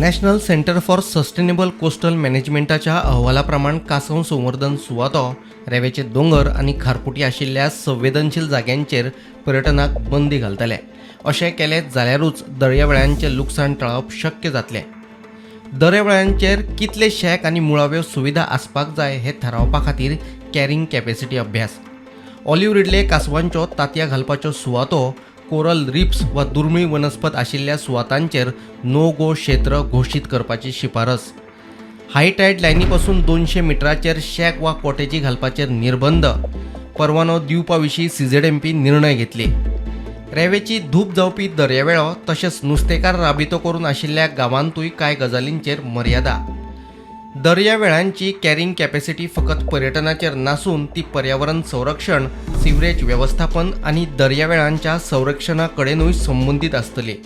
National centre for sustainable coastal मॅनेजमेंटाच्या अहवाला प्रमाण कांसव संवर्धन सुवातो, रेंवेचे दोंगर आनी खारपुटी आशिल्ल्या संवेदनशील जाग्यांचेर पर्यटनाक बंदी घालतले. अशें केलें जाल्यारूच दर्यावेळांचें लुकसाण टाळप शक्य जातलें. दर्यावेळांचेर कितले शॅक आनी मुळाव्यो सुविधा आसपाक जाय हें थारावपा खातीर कॅरिंग कॅपॅसिटी अभ्यास, ऑलिव्ह रिडले कांसवांच्यो तांतयां घालपाच्यो सुवातो, कोरल रिफ्स वा दुर्मीळ वनस्पत आशिल्ल्या सुवातांचेर नो गो क्षेत्र घोशीत करपाची शिफारस, हाय टायड लायनी पासून 200 मिटराचेर शॅक वा कॉटेजी घालपाचेर निर्बंध, परवानो दिवपा विशीं सीझेडएमपी निर्णय घेतली. रेंवेची धूप जावपी दर्यावेळो तशेंच नुस्तेकार राबितो करून आशिल्ल्या गांवांतूय कांय गजालींचेर मर्यादा. दर्यावेळांची कॅरिंग कॅपॅसिटी फकत पर्यटनाचेर नासून ती पर्यावरण संरक्षण, सिवरेज वेवस्थापन आनी दर्यावेळांच्या संरक्षणा कडेनूय संबंदीत आसतली.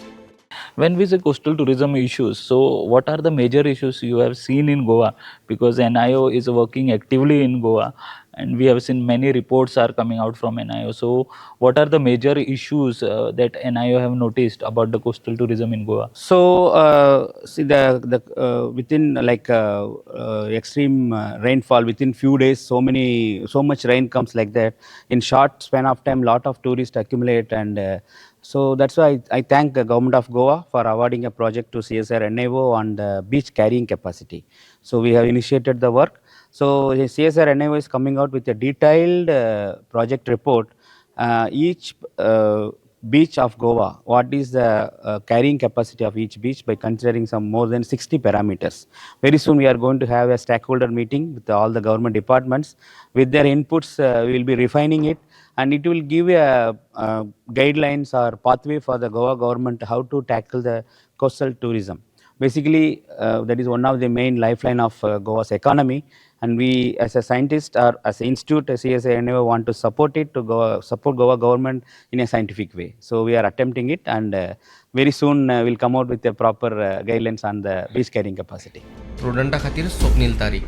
When we say coastal tourism issues, so what are the major issues you have seen in Goa? Because NIO is working actively in Goa and we have seen many reports are coming out from NIO. So what are the major issues that NIO have noticed about the coastal tourism in Goa? So see, the within like extreme rainfall within few days, so much rain comes like that. In short span of time, lot of tourists accumulate, and so that's why I thank the government of Goa for awarding a project to CSIR NIO on the beach carrying capacity. So we have initiated the work. So the CSIR NIO is coming out with a detailed project report. Each beach of Goa, what is the carrying capacity of each beach by considering some more than 60 parameters. Very soon we are going to have a stakeholder meeting with all the government departments. With their inputs, we will be refining it and it will give a guidelines or pathway for the Goa government how to tackle the coastal tourism. Basically, that is one of the main lifeline of Goa's economy, and we as a scientist or as an institute, as CSIR NIO, want to support it to go, support Goa government in a scientific way. So we are attempting it, and very soon we'll come out with a proper guidelines on the beach carrying capacity. प्रुडंटा खातीर स्वप्नील तारी.